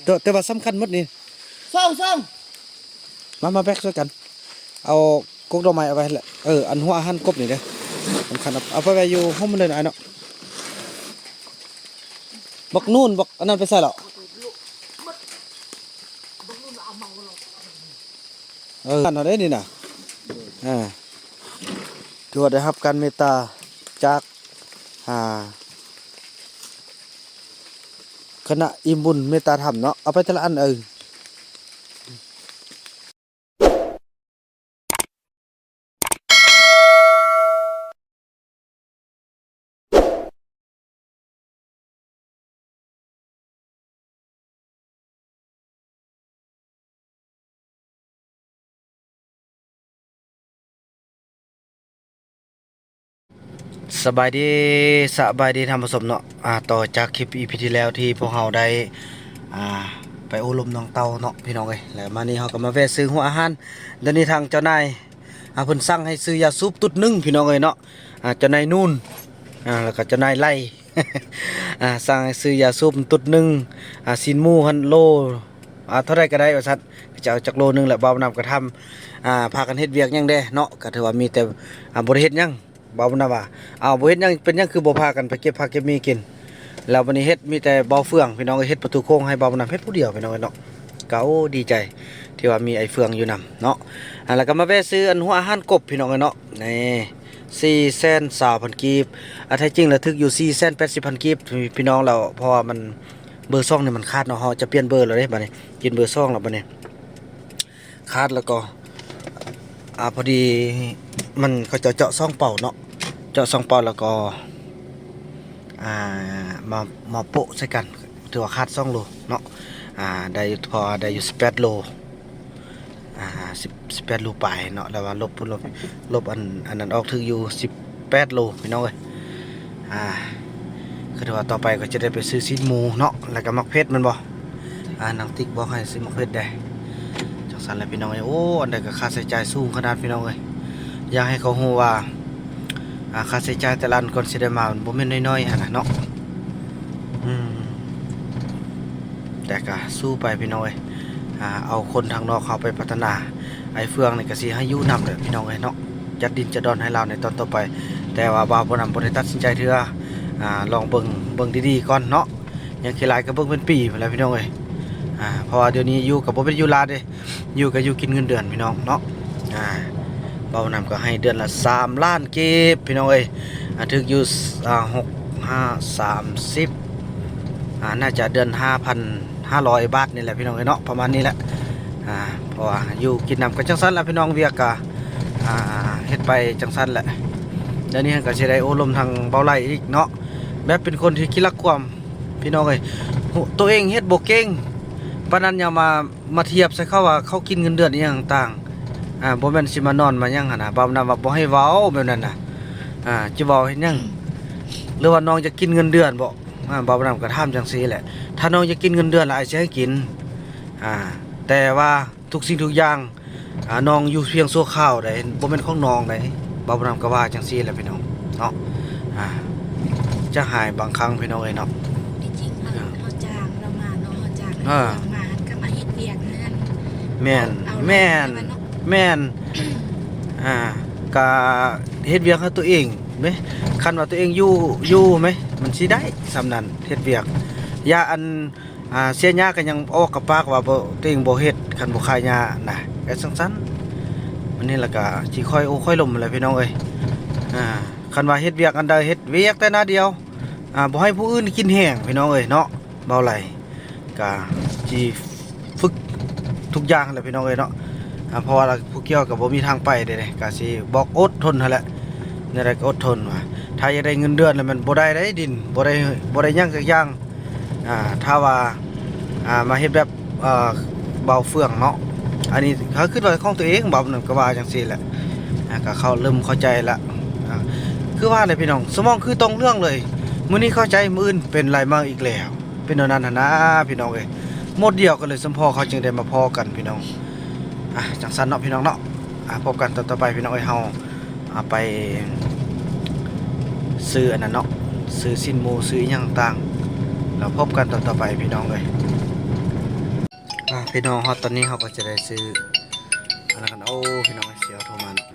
ແຕ່ ແຕ່ວ່າສຳຄັນໝົດນີ້ ສອງ ສອງ ມາ ມາແບກຊ່ວຍກັນ ເອົາກົກດອກໄມ້ເອົາໄວ້ຫັ້ນແຫຼະ. ເອີ ອັນຫົວອາຫານກົບນີ້ເດ້ ສຳຄັນ ເອົາ ເອົາໄປໄວ້ຢູ່ໂຮມມັນເດີນອ້າຍເນາະ. ບັກນູນ ບັກອັນນັ້ນໄປໃສແລ້ວ? ເອີ ອັນນັ້ນເດ້ນີ້ນະ ອ່າ ຖືວ່າໄດ້ຮັບການເມດຕາຈາກ ອ່າ ຄະນະອີ່ມບຸນເມດຕາທຳເນາະ ເອົາໄປແຕ່ລະອັນ ເອີ. ສະບາຍດີ ສະບາຍດີທ່ານຜູ້ຊົມເນາະ. ອ່າ ຕໍ່ຈາກຄລິບອີພີທີ່ແລ້ວທີ່ພວກເຮົາໄດ້ ອ່າ ໄປໂອ້ລົມນ້ອງເຕົ້າເນາະ ພີ່ນ້ອງເອີຍ. ແລ້ວມານີ້ເຮົາກໍມາແວ່ຊື້ຫົວອາຫານ ດຽວນີ້ທາງເຈົ້ານາຍ ອ່າ ເພິ່ນສັ່ງໃຫ້ຊື້ຢາສູບຕຸດໜຶ່ງ ພີ່ນ້ອງເອີຍເນາະ. ອ່າ ເຈົ້ານາຍນູນ ອ່າ ແລ້ວກໍເຈົ້ານາຍໄລ ອ່າ ສັ່ງໃຫ້ຊື້ຢາສູບຕຸດໜຶ່ງ ອ່າ ຊີ້ນໝູຫັ້ນໂລ ອ່າ ເທົ່າໃດກໍໄດ້ວ່າຊັ້ນ ຈະເອົາຈັກໂລໜຶ່ງແຫຼະ. ບ່າວນຳກໍທຳ ອ່າ ພາກັນເຮັດວຽກຫຍັງແດ່ເນາະ ກໍຖືວ່າມີແຕ່ ອ່າ ບໍ່ໄດ້ເຮັດຫຍັງ. ບ່າວນຳວ່າ ເອົາ ບໍ່ເຮັດຫຍັງ ເປັນຫຍັງຄືບໍ່ພາກັນໄປເກັບຜັກເກັບໝີ່ກິນ? ແລ້ວບັດນີ້ເຮັດ ມີແຕ່ບ່າວເຟືອງ ພີ່ນ້ອງເອີຍ ເຮັດປະຕູໂຄ້ງໃຫ້ບ່າວນຳ ເຮັດຜູ້ດຽວ ພີ່ນ້ອງເອີຍເນາະ. ກໍ ໂອ້ ດີໃຈທີ່ວ່າມີອ້າຍເຟືອງຢູ່ນຳເນາະ. ອ່າ ແລ້ວກໍມາແວ່ຊື້ອັນຫົວອາຫານກົບ ພີ່ນ້ອງເອີຍເນາະ ນີ້ ສີ່ແສນຊາວພັນກີບ. ອ່າ ແທ້ຈິງແລ້ວຖືກຢູ່ສີ່ແສນແປດສິບພັນກີບ ພີ່ນ້ອງ. ແລ້ວເພາະວ່າມັນ ເບີສອງນີ້ມັນຂາດເນາະ ເຮົາຈະປ່ຽນເບີແລ້ວເດ້ ບັດນີ້ກິນເບີສອງແລ້ວ ບັດນີ້ຂາດ ແລ້ວກໍ ອ່າ ພໍດີມັນ ເຂົາເຈົ້າເຈາະສອງເປົ້າເນາະ ເຈາະສອງເປົ້າ ແລ້ວກໍ ອ່າ ມາ ມາໂປະໃສ່ກັນ ຖືວ່າຂາດສອງໂລເນາະ. ອ່າ ໄດ້ຢູ່ ເພາະວ່າໄດ້ຢູ່ສິບແປດໂລ ອ່າ ສິບ ສິບແປດໂລປາຍເນາະ ແລ້ວວ່າລົບ ລົບ ລົບອັນ ອັນນັ້ນອອກ ຖືກຢູ່ສິບແປດໂລ ພີ່ນ້ອງເອີຍ. ອ່າ ຄືວ່າຕໍ່ໄປກໍຈະໄດ້ໄປຊື້ຊີ້ນໝູເນາະ ແລ້ວກໍໝາກເຜັດແມ່ນບໍ່? ອ່າ ນາງຕິກບອກໃຫ້ຊື້ໝາກເຜັດແດ່ ຈັ່ງຊັ້ນແຫຼະ ພີ່ນ້ອງເອີຍ. ໂອ້ ອັນໃດກໍຄ່າໃຊ້ຈ່າຍສູງຂະໜາດ ພີ່ນ້ອງເອີຍ. ຢາກໃຫ້ເຂົາຮູ້ວ່າ ອ່າ ຄ່າໃຊ້ຈ່າຍແຕ່ລະອັນກ່ອນຊິໄດ້ມາ ມັນບໍ່ແມ່ນນ້ອຍໆຫັ້ນນະເນາະ. ອືມ ແຕ່ກະສູ້ໄປພີ່ນ້ອງເອີຍ ອ່າ ເອົາຄົນທາງນອກເຮົາໄປພັດທະນາ. ອ້າຍເຟືອງນີ້ກະຊິໃຫ້ຢູ່ນຳແຫຼະພີ່ນ້ອງເອີຍເນາະ ຈັດດິນຈັດດອນໃຫ້ລາວໃນຕອນຕໍ່ໄປ. ແຕ່ວ່າບ່າວຜູ້ນຳບໍ່ໄດ້ຕັດສິນໃຈເທື່ອ ອ່າ ລອງເບິ່ງ ເບິ່ງດີໆກ່ອນເນາະ. ຍັງຂີ້ຫຼາຍກະເບິ່ງເປັນປີພຸ້ນແຫຼະພີ່ນ້ອງເອີຍ ອ່າ ເພາະວ່າດຽວນີ້ຢູ່ກະບໍ່ແມ່ນຢູ່ລາວເດ້ ຢູ່ກະຢູ່ກິນເງິນເດືອນພີ່ນ້ອງເນາະ. ອ່າ ບ່າວນຳກໍໃຫ້ເດືອນລະສາມລ້ານກີບພີ່ນ້ອງເອີຍ ອ່າ ຖືກຢູ່ ອ່າ ຫົກ ຫ້າ ສາມສິບ ອ່າ ໜ້າຈະເດືອນຫ້າພັນຫ້າຮ້ອຍບາດນີ້ແຫຼະພີ່ນ້ອງເອີຍເນາະ ປະມານນີ້ແຫຼະ. ອ່າ ເພາະວ່າຢູ່ກິນນຳກໍຈັ່ງຊັ້ນລະພີ່ນ້ອງ ວຽກກະ ອ່າ ເຮັດໄປຈັ່ງຊັ້ນແຫຼະ. ດຽວນີ້ກໍຊິໄດ້ໂອ້ລົມທາງເບົາໄຫຼອີກເນາະ ແບບເປັນຄົນທີ່ຂີ້ລັກຄວາມ ພີ່ນ້ອງເອີຍ ໂຕເອງເຮັດບໍ່ເກັ່ງປານນັ້ນ ຢ່າມາ ມາທຽບໃສ່ເຂົາວ່າເຂົາກິນເງິນເດືອນອີ່ຫຍັງຕ່າງໆ. ອ່າ ບໍ່ແມ່ນຊິມານອນມາຫຍັງຫັ້ນນະ ບ່າວນຳວ່າບໍ່ໃຫ້ເວົ້າແບບນັ້ນນະ. ອ່າ ຈະເວົ້າເຮັດຫຍັງ ຫຼືວ່ານ້ອງຢາກກິນເງິນເດືອນບໍ? ອ່າ ບ່າວນຳກໍຖາມຈັ່ງຊີ້ແຫຼະ ຖ້ານ້ອງຢາກກິນເງິນເດືອນລະ ອ້າຍຊິໃຫ້ກິນ ອ່າ ແຕ່ວ່າ ທຸກສິ່ງທຸກຢ່າງ ອ່າ ນ້ອງຢູ່ພຽງຊົ່ວຄາວໃດ໋ ບໍ່ແມ່ນຂອງນ້ອງໃດ໋. ບ່າວນຳກໍວ່າຈັ່ງຊີ້ແຫຼະພີ່ນ້ອງເນາະ. ອ່າ ຈະຫາຍບາງຄັ້ງພີ່ນ້ອງເອີຍເນາະ ທີ່ຈິງເຮົາ ອ່າ ເຮົາຈ້າງລາວມາເນາະ ເຮົາຈ້າງໃຫ້ ອ່າ ລາວມາ ກໍມາເຮັດວຽກນັ້ນ. ແມ່ນ ເອົາ ແມ່ນ ແມ່ນ ອ່າ ກະເຮັດວຽກໃຫ້ຕົວເອງເດ້ ຄັນວ່າຕົວເອງຢູ່ ຢູ່ແມ ມັນຊິໄດ້ສ່ຳນັ້ນ ເຮັດວຽກ ຢ່າອັນ ອ່າ ເສຍຫຍ້າກໍຍັງອອກກັບປາກວ່າບໍ່ ຕົວເອງບໍ່ເຮັດ ຄັນບໍ່ຂາຍຫຍ້ານະ ກໍຈັ່ງຊັ້ນ. ອັນນີ້ລະກະຊິຄ່ອຍໂອ້ຄ່ອຍລົມແຫຼະພີ່ນ້ອງເອີຍ. ອ່າ ຄັນວ່າເຮັດວຽກອັນໃດ ເຮັດວຽກແຕ່ໜ້າດຽວ ອ່າ ບໍ່ໃຫ້ຜູ້ອື່ນກິນແຮງພີ່ນ້ອງເອີຍເນາະ. ເວົ້າຫຼາຍກະຊິຝຶກທຸກຢ່າງແຫຼະພີ່ນ້ອງເອີຍເນາະ. ອ່າ ເພາະວ່າຜູ້ກ່ຽວກໍບໍ່ມີທາງໄປເດ້ ກະຊິບອກອົດທົນຫັ້ນແຫຼະ ແນວໃດກໍອົດທົນວ່າ ຖ້າຢາກໄດ້ເງິນເດືອນລະແມ່ນບໍ່ໄດ້ເດ້ ດິນ ບໍ່ໄດ້ ບໍ່ໄດ້ຫຍັງຈັກຢ່າງ. ອ່າ ຖ້າວ່າ ອ່າ ມາເຮັດແບບ ເອີ ເບົາເຟືອງເນາະ ອັນນີ້ເຮົາຄິດວ່າຂອງຕົວເອງ ເບົານັ້ນກໍວ່າຈັ່ງຊີ້ແຫຼະ. ອ່າ ກໍເຂົ້າ ເລີ່ມເຂົ້າໃຈລະ. ອ່າ ຄືວ່າແຫຼະພີ່ນ້ອງ ສະໝອງຄືຕ້ອງເລື່ອງເລີຍ ມື້ນີ້ເຂົ້າໃຈ ມື້ອື່ນເປັນໄລມາອີກແລ້ວ ເປັນແນວນັ້ນຫັ້ນນາພີ່ນ້ອງເອີຍ. ໝົດດຽວກັນເລີຍ ສົມພໍເຂົາຈຶ່ງໄດ້ມາພໍ້ກັນພີ່ນ້ອງ. ອ່າ ຈັ່ງຊັ້ນເນາະພີ່ນ້ອງເນາະ. ອ່າ ພົບກັນຕອນຕໍ່ໄປພີ່ນ້ອງເອີຍ ເຮົາ ອ່າ ໄປຊື້ອັນນັ້ນເນາະ ຊື້ຊີ້ນໝູ ຊື້ອີ່ຫຍັງຕ່າງໆ ແລ້ວພົບກັນຕອນຕໍ່ໄປພີ່ນ້ອງເອີຍ. ອ່າ ພີ່ນ້ອງ ຮອດຕອນນີ້ເຮົາກໍຈະໄດ້ຊື້ອັນນັ້ນກັນ. ໂອ້ ພີ່ນ້ອງ ສ່ຽວໂທມາເນາະ.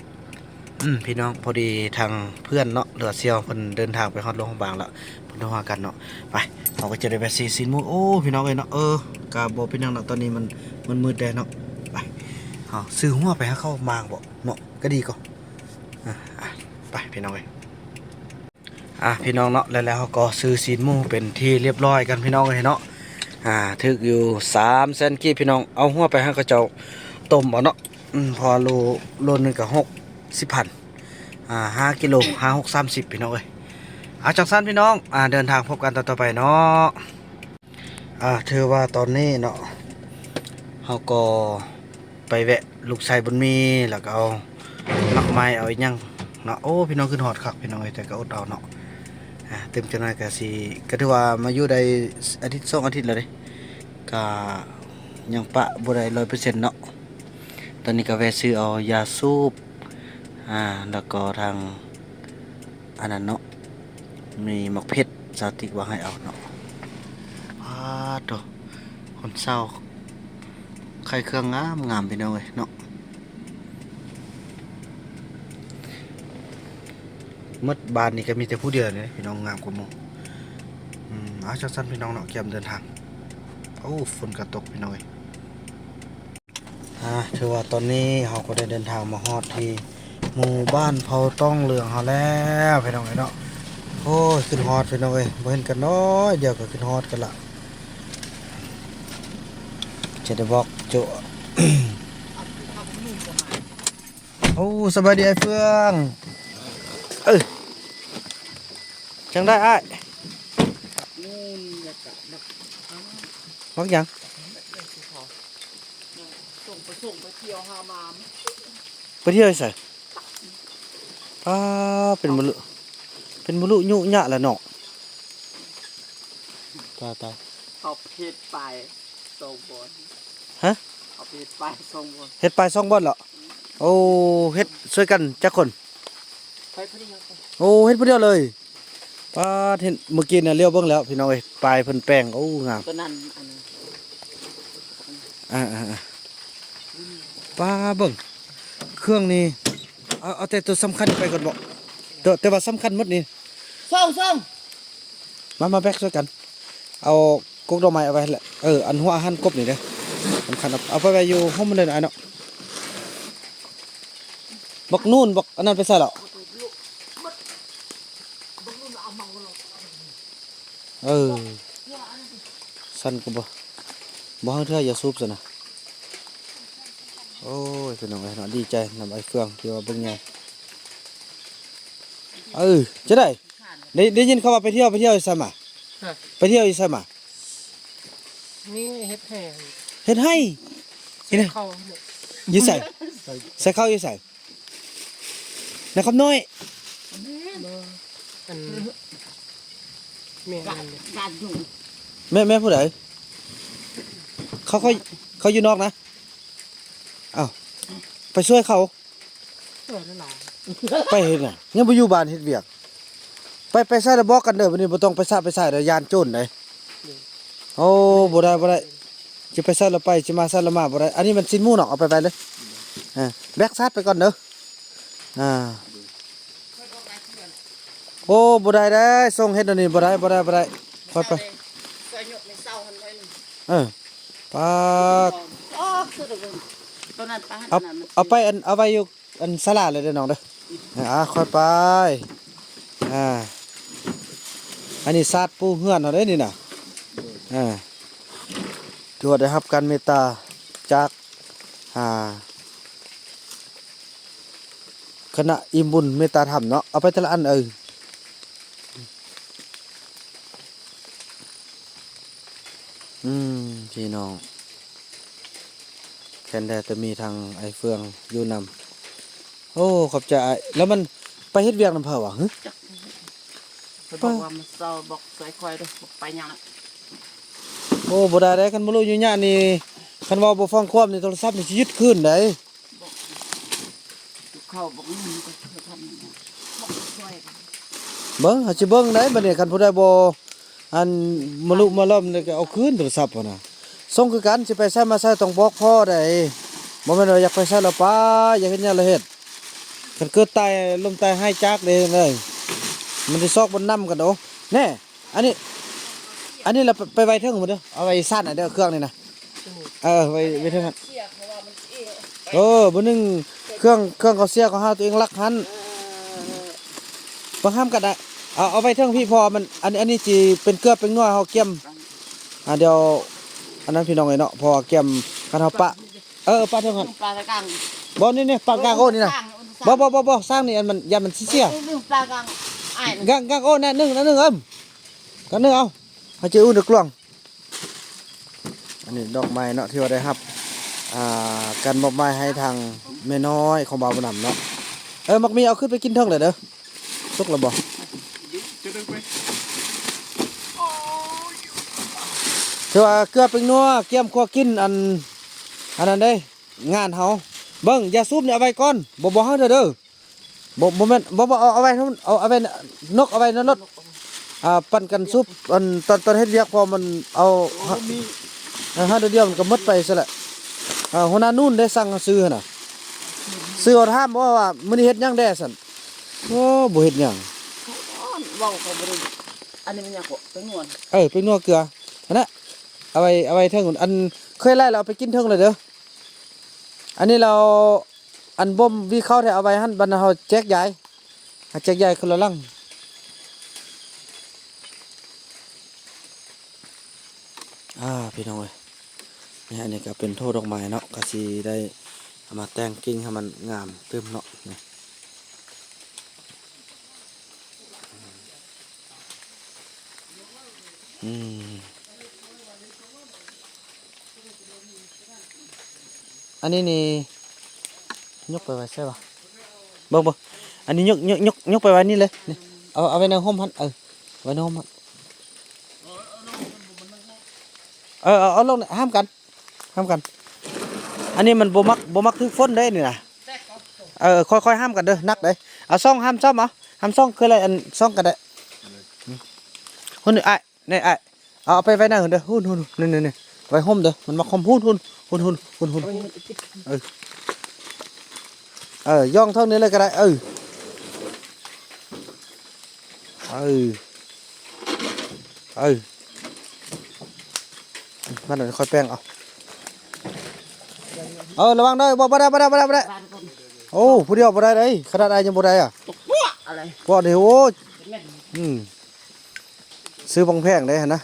ອືມ ພີ່ນ້ອງ ພໍດີທາງເພື່ອນເນາະ ຫຼືວ່າສ່ຽວເພິ່ນເດີນທາງໄປຮອດຫຼວງພະບາງແລ້ວ ເພິ່ນໂທຫາກັນເນາະ. ໄປ ເຮົາກໍຈະໄດ້ແວະຊື້ຊີ້ນໝູ. ໂອ້ ພີ່ນ້ອງເອີຍເນາະ ເອີ ກະບໍ່ເປັນຫຍັງເນາະ ຕອນນີ້ມັນ ມັນມືດແດ່ເນາະ. ໄປ ເຮົາຊື້ຫົວໄປຫາເຂົາໝາກບໍ່ເນາະ ກະດີກວ່າ. ອ່າ ໄປ ພີ່ນ້ອງເອີຍ. ອ່າ ພີ່ນ້ອງເນາະ ແລ້ວ ແລ້ວເຮົາກໍຊື້ຊີ້ນໝູເປັນທີ່ລຽບຮ້ອຍກັນ ພີ່ນ້ອງເອີຍເນາະ. ອ່າ ຖືກຢູ່ສາມແສນກີບ ພີ່ນ້ອງ. ເອົາຫົວໄປໃຫ້ເຂົາເຈົ້າຕົ້ມເອົາເນາະ. ອືມ ເພາະວ່າໂລ ໂລໜຶ່ງກໍຫົກສິບພັນ ອ່າ ຫ້າກິໂລ ຫ້າ ຫົກ ສາມສິບ ພີ່ນ້ອງເອີຍ. ເອົາ ຈັ່ງຊັ້ນ ພີ່ນ້ອງ ອ່າ ເດີນທາງພົບກັນຕອນຕໍ່ໄປເນາະ. ອ່າ ຖືວ່າຕອນນີ້ເນາະ ເຮົາກໍ ໄປແວະລູກຊາຍບຸນມີ ແລ້ວກໍເອົາໝາກໄມ້ ເອົາອີ່ຫຍັງເນາະ. ໂອ້ ພີ່ນ້ອງ ຄຶດຮອດຄັກ ພີ່ນ້ອງເອີຍ ແຕ່ກໍອົດເອົາເນາະ. ອ່າ ຕື່ມຈັກໜ້ອຍກໍຊິ ກໍຖືວ່າມາຢູ່ໄດ້ອາທິດສອງອາທິດແລ້ວເດ້ ກໍຍັງປະບໍ່ໄດ້ຮ້ອຍເປີເຊັນເນາະ. ຕອນນີ້ກໍແວະຊື້ເອົາຢາສູບ ອ່າ ແລ້ວກໍທາງ ອັນນັ້ນເນາະ ມີໝາກເຜັດ ສາວຕິກວ່າໃຫ້ເອົາເນາະ. ປາດໂທ້ ຄົນເຊົ່າຂາຍເຄື່ອງງາມໆ ພີ່ນ້ອງເອີຍເນາະ. ໝົດບ້ານນີ້ກໍມີແຕ່ຜູ້ດຽວນີ້ພີ່ນ້ອງ ງາມກວ່າໝູ່. ອືມ ເອົາ ຈັ່ງຊັ້ນ ພີ່ນ້ອງເນາະ ກຽມເດີນທາງ. ໂອ້ ຝົນກໍຕົກ ພີ່ນ້ອງເອີຍ. ອ່າ ຖືວ່າຕອນນີ້ເຮົາກໍໄດ້ເດີນທາງມາຮອດທີ່ໝູ່ບ້ານເຜົ່າຕ້ອງເຫຼືອງເຮົາແລ້ວ ພີ່ນ້ອງເອີຍເນາະ. ໂອ້ຍ ຄຶດຮອດ ພີ່ນ້ອງເອີຍ ບໍ່ເຫັນກັນນ້ອຍດຽວກໍຄຶດຮອດກັນລະ ຈະໄດ້ບອກໂຈະ. ໂອ້ ສະບາຍດີອ້າຍເຟືອງ. ເອີ ຈັ່ງໃດອ້າຍ? ໝາກຫຍັງ? ສົ່ງໄປ ສົ່ງໄປທ່ຽວຫາມາ ໄປທ່ຽວໃສ? ປ້າ ເປັນມະລຸ ເປັນມະລຸຍຸຍະລະເນາະ. ຕາຍ ຕາຍ ເຂົາເຮັດປາຍສອງບ່ອນ. ຮະ? ເຂົາເຮັດປາຍສອງບ່ອນ ເຮັດປາຍສອງບ່ອນເລາະ. ໂອ້ ເຮັດຊ່ວຍກັນຈັກຄົນ? ຂ້ອຍຜູ້ດຽວ. ໂອ້ ເຮັດຜູ້ດຽວເລີຍ. ປາດ ເຫັນມື້ກີ້ນະ ຫຼຽວເບິ່ງແລ້ວ ພີ່ນ້ອງເອີຍ ປາຍເພິ່ນແປງ ໂອ້ ງາມ. ຕົວນັ້ນອັນ ອ່າໆໆ ປ້າ ເບິ່ງເຄື່ອງນີ້ ເອົາ ເອົາແຕ່ຕົວສຳຄັນໄປກ່ອນບໍ? ແຕ່ ແຕ່ວ່າສຳຄັນໝົດນີ້. ສອງ ສອງ ມາ ມາແບກຊ່ວຍກັນ ເອົາ ກົກດອກໄມ້ເອົາໄວ້ຫັ້ນແຫຼະ. ເອີ ອັນຫົວອາຫານກົບນີ້ເດ້ ສຳຄັນ ເອົາ ເອົາໄປໄວ້ຢູ່ຮົ່ມມັນເດີອ້າຍເນາະ. ບັກນູນ ບັກອັນນັ້ນໄປໃສລະ? ເອີ ຊັ້ນກໍບໍ່ ບໍ່ຮັງເທື່ອ ຢ່າສູບຊັ້ນນະ. ໂອ້ຍ ພີ່ນ້ອງເອີຍເນາະ ດີໃຈນຳອ້າຍເຟືອງທີ່ວ່າເບິ່ງແຍງ. ເອີ ຈັ່ງໃດ? ໄດ້ ໄດ້ຍິນເຂົາວ່າໄປທ່ຽວ ໄປທ່ຽວຢູ່ໃສມາ? ຮະ? ໄປທ່ຽວຢູ່ໃສມາ? ນີ້ເຮັດໄຮ່ ເຮັດໄຮ່ ໃສ່ເຂົ້າ ຢູ່ໃສ? ໃສ່ເຂົ້າຢູ່ໃສ? ນາຄຳນ້ອຍ ບໍ່ ອັນ ແມ່ ແມ່ ແມ່ຜູ້ໃດ? ເຂົາ ເຂົາ ເຂົາຢູ່ນອກນະ. ອ້າວ ໄປຊ່ວຍເຂົາ ເອີ ນັ້ນລະ ໄປເຮັດຫຍັງ? ຍັງບໍ່ຢູ່ບ້ານເຮັດວຽກ. ໄປ ໄປໃສລະບອກກັນເດີ ບັດນີ້ບໍ່ຕ້ອງໄປສະໄປສາຍເດີ ຢ້ານໂຈນໃດ. ໂອ້ ບໍ່ໄດ້ ບໍ່ໄດ້ ຊິໄປໃສລະໄປ ຊິມາໃສລະມາບໍ່ໄດ້. ອັນນີ້ມັນຊີ້ນໝູເນາະ ເອົາໄປໄປເລີຍ. ເອີ ແບກສາດໄປກ່ອນເດີ. ອ່າ ໂອ້ ບໍ່ໄດ້ເດ້ ສົ່ງເຮັດອັນນີ້ບໍ່ໄດ້ ບໍ່ໄດ້ ບໍ່ໄດ້. ຄ່ອຍໄປ ຊ່ວຍຍົກໃນເສົາຫັ້ນໜ້ອຍໜຶ່ງ. ເອີ ປາດ ອໍ ຄືຕົວນັ້ນປາ ເອົາ ເອົາໄປອັນ ເອົາໄວ້ຢູ່ ອັນສາລາເລີຍເດີນ້ອງເດີ. ອ່າ ຄ່ອຍໄປ. ອ່າ ອັນນີ້ສາດປູເຮືອນເຮົາເດ້ນີ້ນະ. ອ່າ ຖືວ່າໄດ້ຮັບການເມດຕາຈາກ ອ່າ ຄະນະອີ່ມບຸນເມດຕາທຳເນາະ. ເອົາໄປແຕ່ລະອັນ ເອີ. ອືມ ພີ່ນ້ອງ ແຄນແດ່ແຕ່ມີທາງອ້າຍເຟືອງຢູ່ນຳ. ໂອ້ ຂອບໃຈອ້າຍ. ແລ້ວມັນໄປເຮັດວຽກນຳໃຜວະ? ຫຶ ຈັກ ເພິ່ນບອກວ່າມາເຊົ່າ ບອກຊ່ວຍຂ້ອຍເດີ ບອກໄປຫຍັງລະ. ໂອ້ ບໍ່ໄດ້ເດ້ ຄັນບໍ່ຮູ້ຢູ່ຍະນີ້ ຄັນເວົ້າບໍ່ຟັງຄວາມນີ້ ໂທລະສັບນີ້ຊິຍຶດຄືນໃດ. ເບິ່ງ ເຮົາຊິເບິ່ງໄດ໋ບັດນີ້. ຄັນຜູ້ໃດບໍ່ ອັນ ມາລຸມາລ້ອມນີ້ກໍເອົາຄືນໂທລະສັບຫັ້ນນະ. ສົ່ງຄືກັນ ຊິໄປໃສມາໃສຕ້ອງບອກພໍ່ໃດ໋ ບໍ່ແມ່ນວ່າຢາກໄປໃສລະໄປ ຢາກເຮັດຫຍັງລະເຮັດ ຄັນເກີດຕາຍລົ້ມຕາຍຫາຍຈາກເດ້ເອີຍ ມັນຊິຊອກບ່ອນນຳກັນໂອ ແນ່ ອັນນີ້ ອັນນີ້ລະໄປໄວ້ເທິງພຸ້ນເດີ ເອົາໄວ້ຊານເດີເຄື່ອງນີ້ນະ ເອີ ໄວ້ ໄວ້ເທິງຫັ້ນ ເອີ ມື້ໜຶ່ງເຄື່ອງ ເຄື່ອງເຂົາເສຍເຂົາຫາຕົວເອງລັກຫັ້ນ ເອີ ເບິ່ງຫ້າມກັນໄດ້ ເອົາ ເອົາໄວ້ເທິງພີ້ ເພາະວ່າມັນ ອັນ ອັນນີ້ຊິເປັນເກືອເປັນນົວເຮົາກຽມ ອ່າ ດຽວ ອັນນັ້ນພີ່ນ້ອງເອີຍເນາະ ເພາະວ່າກຽມ ຄັນເຮົາປະ ເອີ ປະເທິງຫັ້ນ ປາກາງ ບໍ່ ນີ້ ນີ້ ປາກາງໂອ້ນີ້ນະ ປາກາງ ບໍ່ ບໍ່ ບໍ່ ບໍ່ ສ້າງນີ້ ອັນມັນ ຢ້ານມັນຊິເສຍ ປາກາງ ອ້າຍ ກາງ ກາງໂອ້ນະ ໜຶ່ງ ໜຶ່ງ ເອີ ກາງໜຶ່ງ ເອົາ ໃຫ້ເຈົ້າອູ້ນກລວງ ອັນນີ້ດອກໄມ້ເນາະ ທີ່ວ່າໄດ້ຮັບ ອ່າ ການມອບໝາຍໃຫ້ທາງແມ່ນ້ອຍຂອງບ່າວບຸນນຳເນາະ ເອີ ໝາກມີເອົາຂຶ້ນໄປກິນເທິງເລີຍເດີ ສຸກແລ້ວບໍ່? ຖືວ່າເກືອເປັນນົວ ກຽມຄົວກິນ ອັນ ອັນນັ້ນເດ້ ງານເຮົາ ເບິ່ງ ຢາສູບນີ້ເອົາໄວ້ກ່ອນ ບໍ່ ບໍ່ໃຫ້ເດີ ບໍ່ ບໍ່ແມ່ນ ບໍ່ ບໍ່ ເອົາ ເອົາໄວ້ ເອົາ ເອົາໄວ້ ນົກເອົາໄວ້ໃນລົດ ອ່າ ປັນກັນສູບ ອັນ ຕອນ ຕອນເຮັດວຽກ ເພາະມັນເອົາ ເອີ ຫາດຽວມັນກໍໝົດໄປຊັ້ນແຫຼະ ອ່າ ຫົວໜ້ານູນໄດ້ສັ່ງຊື້ຫັ້ນນະ ຊື້ເອົາ ຖາມວ່າມື້ນີ້ເຮັດຫຍັງແດ່ຊັ້ນ ໂອ້ ບໍ່ເຮັດຫຍັງ ເວົ້າກໍບໍ່ໄດ້ ອັນນີ້ມັນຫຍັງກໍ ແປ້ງນົວ ເອີ ແປ້ງນົວເກືອຫັ້ນນະ ເອົາໄວ້ ເອົາໄວ້ເທິງ ອັນເຄີຍໄລ່ແລ້ວເອົາໄປກິນເທິງເລີຍເດີ ອັນນີ້ລາວ ອັນບົ່ມວີເຂົ້າແທ້ ເອົາໄວ້ຫັ້ນ ບັດເຮົາແຈກຢາຍ ເຮົາແຈກຢາຍຄົນລະຫຼັງ ອ່າ ພີ່ນ້ອງເອີຍ ນີ້ ອັນນີ້ກໍເປັນໂຖດອກໄມ້ເນາະ ກໍຊິໄດ້ເອົາມາແຕ່ງກິ່ງໃຫ້ມັນງາມຕື່ມເນາະ ນີ້ ອືມ ອັນນີ້ນີ້ຍົກໄປໄວ້ໃສວະ ເບິ່ງ ເບິ່ງ ອັນນີ້ຍົກ ຍົກ ຍົກ ຍົກໄປໄວ້ນີ້ເລີຍ ນີ້ ເອົາ ເອົາໄວ້ໃນຮົ່ມຫັ້ນ ເອີ ໄວ້ໃນຮົ່ມຫັ້ນ ເອີ ເອົາ ເອົາລົງ ຫ້າມກັນ ຫ້າມກັນ ອັນນີ້ມັນບໍ່ມັກ ບໍ່ມັກຖືກຝົນເດ້ນີ້ນະ ເອີ ຄ່ອຍໆຫ້າມກັນເດີ ໜັກເດ້ ເອົາຊ່ອງ ຫ້າມຊ່ອມ ເອົາ ຫ້າມຊ່ອງ ຄືລະອັນຊ່ອງກໍໄດ້ ຫຸ້ນ ອ້າຍ ນີ້ອ້າຍ ເອົາໄປໄວ້ໃນຫັ້ນເດີ ຫຸ້ນໆ ນີ້ໆ ໄວ້ຮົ່ມເດີ ມັນມັກຮົ່ມ ຫຸ້ນໆ ຫຸ້ນໆ ຫຸ້ນໆ ເອີ ເອີ ຍ່ອງເທິງນີ້ເລີຍກໍໄດ້ ເອີ ເອີ ເອີ ມັນຄ່ອຍແປງເອົາ ເອີ ລະວັງເດີ ບໍ່ ບໍ່ໄດ້ ບໍ່ໄດ້ ບໍ່ໄດ້ ບໍ່ໄດ້ ໂອ້ ຜູ້ດຽວບໍ່ໄດ້ເດ້ ຂະໜາດອ້າຍຍັງບໍ່ໄດ້ອະ ປວກເດ້ ໂອ້ຍ ອືມ ຊື້ບັງແພງເດ້ຫັ້ນນະ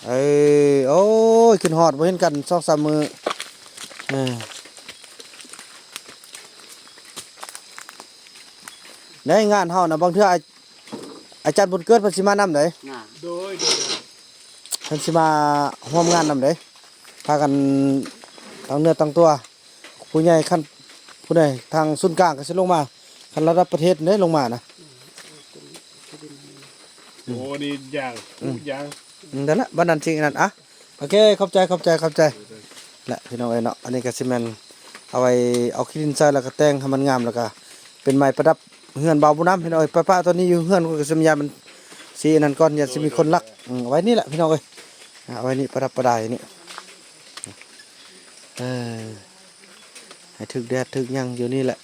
ເອີ ໂອ້ຍ ຄິດຮອດ ບໍ່ເຫັນກັນສອງສາມມື້ ເອີ ໃນງານເຮົານະ ບາງເທື່ອອາ ອາຈານບຸນເກີດເພິ່ນຊິມານຳເດ້ ໂດຍ ໂດຍ ເພິ່ນຊິມາຮ່ວມງານນຳເດ້ ພາກັນຕັ້ງເນື້ອຕັ້ງຕົວ ຜູ້ໃຫຍ່ຂັ້ນ ຜູ້ໃດທາງສູນກາງກໍຊິລົງມາ ຂັ້ນລະດັບປະເທດເດ້ລົງມານະ ໂອ້ ອັນນີ້ຢ່າງ ອືມ ຢ່າງ ອືມ ນັ້ນລະ ບັດນັ້ນຊິອັນນັ້ນ ອະ ໂອເຄ ຂອບໃຈ ຂອບໃຈ ຂອບໃຈ ແລະ ພີ່ນ້ອງເອີຍເນາະ ອັນນີ້ກໍຊິແມ່ນເອົາໄວ້ ເອົາຂີ້ດິນໃສ່ ແລ້ວກໍແຕ່ງໃຫ້ມັນງາມ ແລ້ວກໍເປັນໄມ້ປະດັບເຮືອນບ່າວບຸນນຳ ພີ່ນ້ອງເອີຍ ປະ ປະ ຕອນນີ້ຢູ່ເຮືອນກໍຊິມາ ຢ້ານມັນຊິອັນນັ້ນກ່ອນ ຢ້ານຊິມີຄົນລັກ ອືມ ເອົາໄວ້ນີ້ແຫຼະ ພີ່ນ້ອງເອີຍ ອາ ເອົາໄວ້ນີ້ປະດັບປະດາຍນີ້ ເອີ ໃຫ້ຖືກແດດຖືກຫຍັງຢູ່ນີ້ແຫຼະ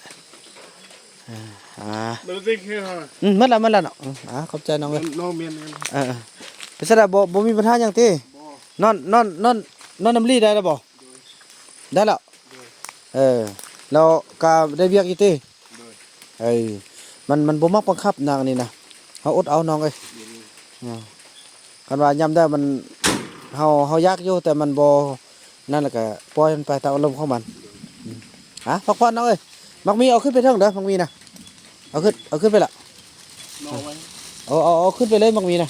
ເອີ ອາ ມັນຕິດຄືເຮົາ ອືມ ໝົດລະ ໝົດລະເນາະ ອືມ ອາ ຂອບໃຈນ້ອງເອີຍ ນ້ອງແມ່ນ ເອີ ເປັນຊັ້ນລະ ບໍ່ ບໍ່ມີບັນຫາຫຍັງຕິ ບໍ່ ນອນ ນອນ ນອນ ນອນນຳລີໄດ້ລະບໍ່ ໂດຍ ໄດ້ລະ ໂດຍ ເອີ ແລ້ວກໍໄດ້ວຽກຢູ່ຕິ ໂດຍ ເອີ ມັນ ມັນບໍ່ມັກບັງຄັບນາງອັນນີ້ນະ ເຮົາອົດເອົານ້ອງເອີຍ ໂດຍ ເອີ ຄັນວ່າຍາມໃດມັນ ເຮົາ ເຮົາຢາກຢູ່ ແຕ່ມັນບໍ່ນັ້ນ ແລ້ວກໍປ່ອຍມັນໄປຕາມອາລົມຂອງມັນ ອືມ ອາ ພັກຜ່ອນນ້ອງເອີຍ ໝາກມີເອົາຂຶ້ນໄປເທິງເດີ ໝາກມີນະ ເອົາຂຶ້ນ ເອົາຂຶ້ນໄປລະ ເອົາ ເອົາ ເອົາຂຶ້ນໄປເລີຍ ໝາກມີນະ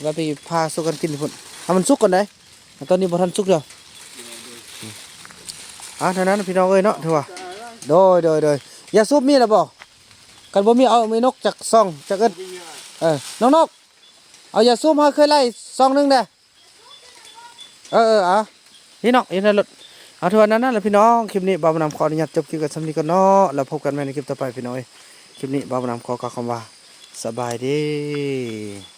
ວ່າໄປພາສູ່ກັນກິນພຸ້ນ ໃຫ້ມັນສຸກກ່ອນໄດ໋ ຕອນນີ້ບໍ່ທັນສຸກເທື່ອ ອາ ເທົ່ານັ້ນພີ່ນ້ອງເອີຍເນາະ ຖືວ່າ ໂດຍ ໂດຍ ໂດຍ ຢາສູບມີແລ້ວບໍ່? ຄັນບໍ່ມີເອົາແມ່ນົກຈັກຊອງ ຈັກເອິດ ເອີ ນ້ອງນົກ ເອົາຢາສູບມາເຄີຍໄລ່ຊອງໜຶ່ງແດ່ ເອີ ເອີ ເອົາ ນີ້ເນາະ ຢູ່ໃນລົດ ເອົາ ເທົ່ານັ້ນລະພີ່ນ້ອງ ຄລິບນີ້ບ່າວບຸນນຳຂໍອະນຸຍາດຈົບຄລິບກັນສ່ຳນີ້ກ່ອນເນາະ ແລ້ວພົບກັນໃໝ່ໃນຄລິບຕໍ່ໄປພີ່ນ້ອງເອີຍ ຄລິບນີ້ບ່າວບຸນນຳຂໍກ່າວຄຳວ່າ ສະບາຍດີ.